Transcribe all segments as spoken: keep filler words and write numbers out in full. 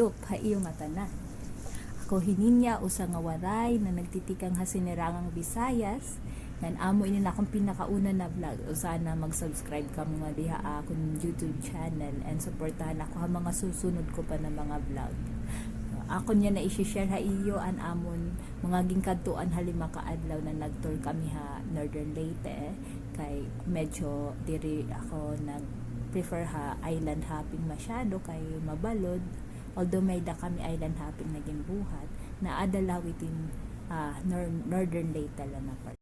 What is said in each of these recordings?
Ha iyo ngatanan. Ako hi Ninya, usa nga Waray na nagtitikang ha Sinirangang Visayas. Ngan amo ini an akon pinakauna na vlog. O sana mag-subscribe kamo nga diha ha akon YouTube channel and suportahan ako ha mga susunod ko pa na mga vlog. Akon yana isi-share ha iyo an amon mga ginkadtuan ha lima ka adlaw na nag-tour kami ha Northern Leyte, eh. Kay medyo diri ako nag-prefer ha island hopping masyado kay mabalod. Although may-ada kami island hopping na ginbuhat, naada la within, ah, nor-, Northern Leyte la na part.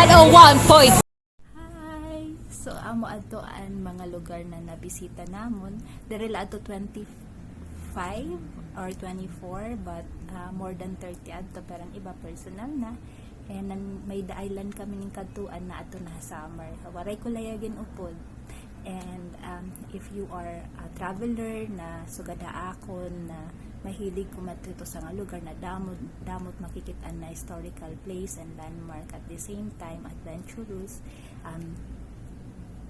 One point. Hi! So, amo adto an mga lugar na nabisita namon. Diri la adto twenty-five or twenty-four, but, ah, more than thirty adto, pero an iba personal na. And nan, may-ada island kami ning kadtuan na adto na ha summer. Waray ko layag in upod. And, um, if you are a traveler na sugad ha akon na mahilig kumadto hito usa nga lugar na damo, damo it makikit-an na historical place and landmark at the same time adventurous, um,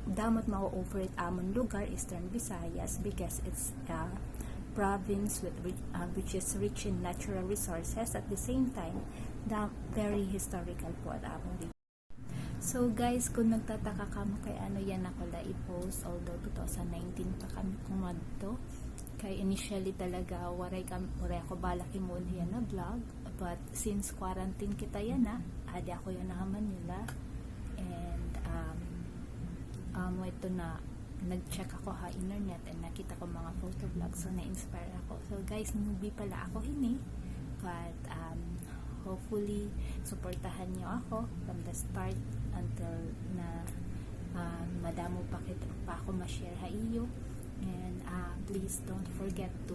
damo it ma-offer it amon lugar, Eastern Visayas, because it's a province with, with, uh, which is rich in natural resources, at the same time, da-, very historical po it amon region. So guys, kung nagtataka kamo kay ano yana ko la i-post, although two thousand nineteen pa kami kumadto, kay initially talaga waray kam-, waray ako balak himuon yana vlog, but since quarantine kita yana, adi ako yana ha Manila, and, um, amo ito na nag-check ako ha internet and nakita ko mga photo vlog, so na-inspire ako. So guys, newbie pa la ako hini, but, um, hopefully suportahan niyo ako from the start until na, um, madamo pa kit-, pa ako ma-share ha iyo. And, uh, please don't forget to,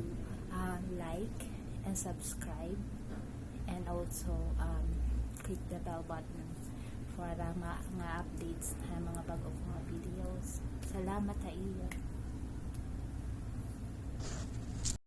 uh, like and subscribe, and also, um, click the bell button para ma-, nga updates ha mga bag-o ko nga videos. Salamat ha iyo.